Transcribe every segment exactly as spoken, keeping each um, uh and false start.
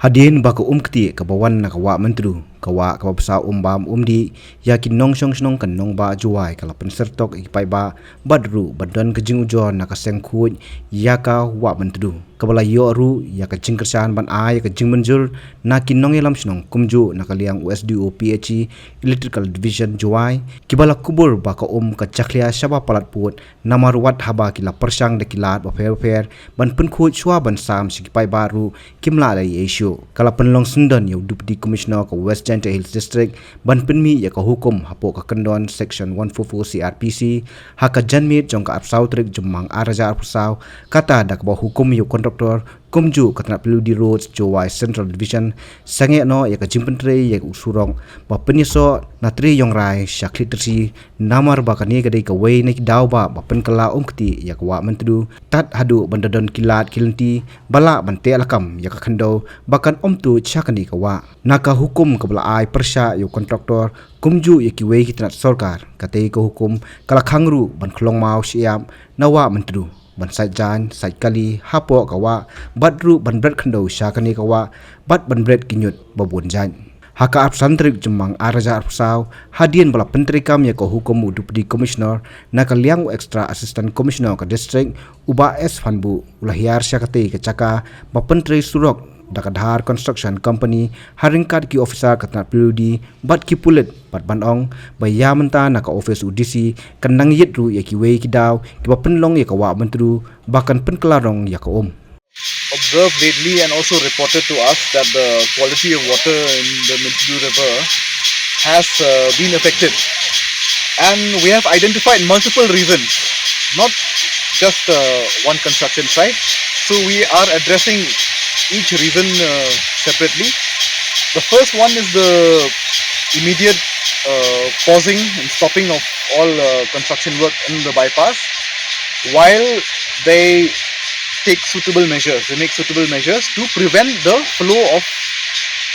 Hadien ba ka umkti kaba wan na ka Wah Myntdu, ka wah kaba bsa um bam um dih ïa ki nongshong shnong ka nongbah Jowai ka la pynser tok ïa ki paidbah bad ruh ban don ka jingujor na ka seng khuid ïa ka Wah Myntdu, kaba la ïoh ruh ïa ka jingkyrshan ban ai ïa ka jingmynjur na ki nongïalam shnong kumjuh na ka liang u S D O P H E Electrical Division Jowai, kiba la kubur ba ka um ka jakhlia shaba palat pud, namar wat haba ki la pyrshang da ki lad bapher bapher ban pynkhuid shuwa ban sam sha ki paidbah ruh kim lah da ïa issue. Ka la pynlong syndon ïa u Deputy Commissioner ka West Jaintia Hills District ban pynmih ïa ka hukum hapoh ka kyndon Section one four four C R P C ha ka janmiet jong ka arphew saw tarik Jymmang ar hajar arphew saw, kata da kaba hukum ïa u kontraktor kumjuh ka tnat P W D Roads Jowai Central Division sangeh noh ïa ka jingpyntrei ïa u surok ba pynïasoh na Tri Ïong Rai sha Khliehtyrshi, namar ba kane ka dei kawei na ki daw ba ba pynkylla umkti ïa ka Wah Myntdu tad haduh ban da don ki lad ki lynti ba lah ban teh lakam ïa ka khyndew ba kan ym tuid sha kane ka wah. Na ka hukum kaba la ai pyrshah ïa u kontraktor kumjuh ïa kiwei ki tnat sorkar, katei ka hukum ka la khang ruh ban khlong maw shyiap na Wah Myntdu, ban sait jaiñ sait kali hapoh ka wah bad ruh ban bret khyndew sha kane ka wah bad ban bret ki ñiut ba bun jait. Ha ka arphew san tarik Jymmang ar hajar arphew saw, hadien ba la pyntreikam ïa ka hukum u Deputy Commissioner na ka liang u Extra Assistant Commissioner ka District, u Bah S Phanbuh, u la hiar sha katei ka jaka ba pyntrei surok da ka Dhar Construction Company ha ryngkat ki officer ka tnat P W D bad ki pulit, bad ban ong ba ïa mynta na ka office u D C kan nang ïit ruh ïa kiwei ki daw kiba pynlong ïa ka Wah Myntdu ba kan pynkylla rong ïa ka um. Observed lately and also reported to us that the quality of water in the Myntdu River has uh, been affected. And we have identified multiple reasons, not just uh, one construction site. So we are addressing each reason uh, separately. The first one is the immediate uh, pausing and stopping of all uh, construction work in the bypass while they take suitable measures, they make suitable measures to prevent the flow of,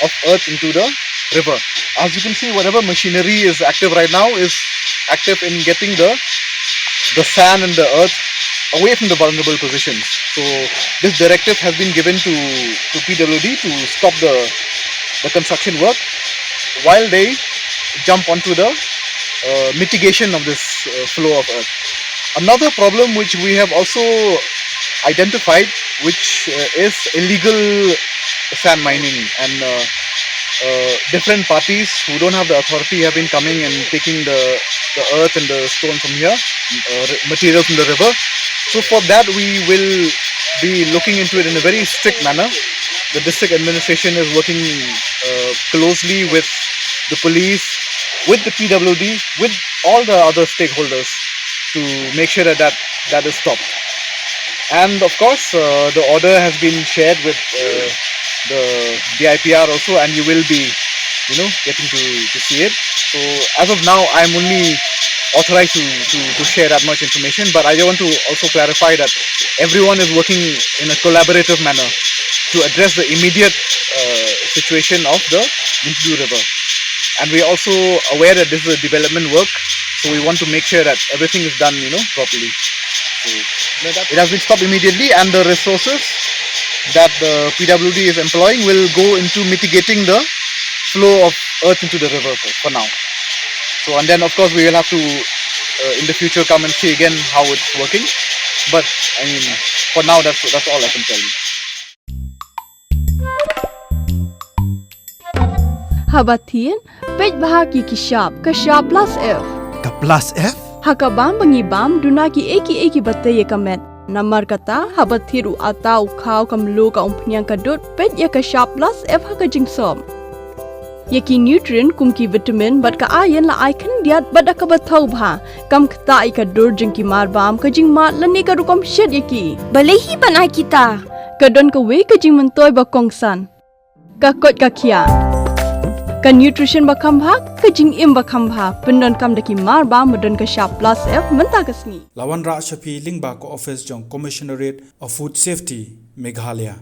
of earth into the river. As you can see, whatever machinery is active right now is active in getting the, the sand and the earth away from the vulnerable positions. So this directive has been given to, to P W D to stop the, the construction work while they jump onto the uh, mitigation of this uh, flow of earth. Another problem which we have also identified, which uh, is illegal sand mining, and uh, uh, different parties who don't have the authority have been coming and taking the, the earth and the stone from here, uh, materials from the river. So for that, we will be looking into it in a very strict manner. The district administration is working uh, closely with the police, with the P W D, with all the other stakeholders to make sure that that, that is stopped. And of course, uh, the order has been shared with uh, the D I P R also, and you will be, you know, getting to, to see it. So as of now, I'm only authorized to, to, to share that much information, but I want to also clarify that everyone is working in a collaborative manner to address the immediate uh, situation of the Myntdu River. And we are also aware that this is a development work, so we want to make sure that everything is done, you know, properly. So it has been stopped immediately, and the resources that the P W D is employing will go into mitigating the flow of earth into the river for, for now. So, and then of course we will have to uh, in the future come and see again how it's working. But I mean, for now that's that's all I can tell you. Haba thied, peit bha ki ki shap, ka shap plus F. Ka plus F? Ha ka bam ba ngi bam, duna ki ei ki ei ki ba tei ïa ka met. Namar kata, haba thied u atta, u khaw, ka mluh, ka umphniang, ka dud, peit ïa ka shap plus F ha ka jingsop. Ïa ki nutrient kum ki vitamin bad ka iron la ai khyndiat bad da kaba thaw bha. Kam ktah ïa ka dur jong ki marbam, ka jingmad lane ka rukom shet ïa ki. Balei hi ban ai kita? Ka don kawei ka jingmyntoi ba kongsan. Ka koit ka khiah. Ka nutrition ba kham bha, ka jingim ba kham bha, pyndonkam da ki marbam ba don ka shap plus F mynta ka sngi. La wanrah sha phi lyngba ka office jong Commissionerate of Food Safety, Meghalaya.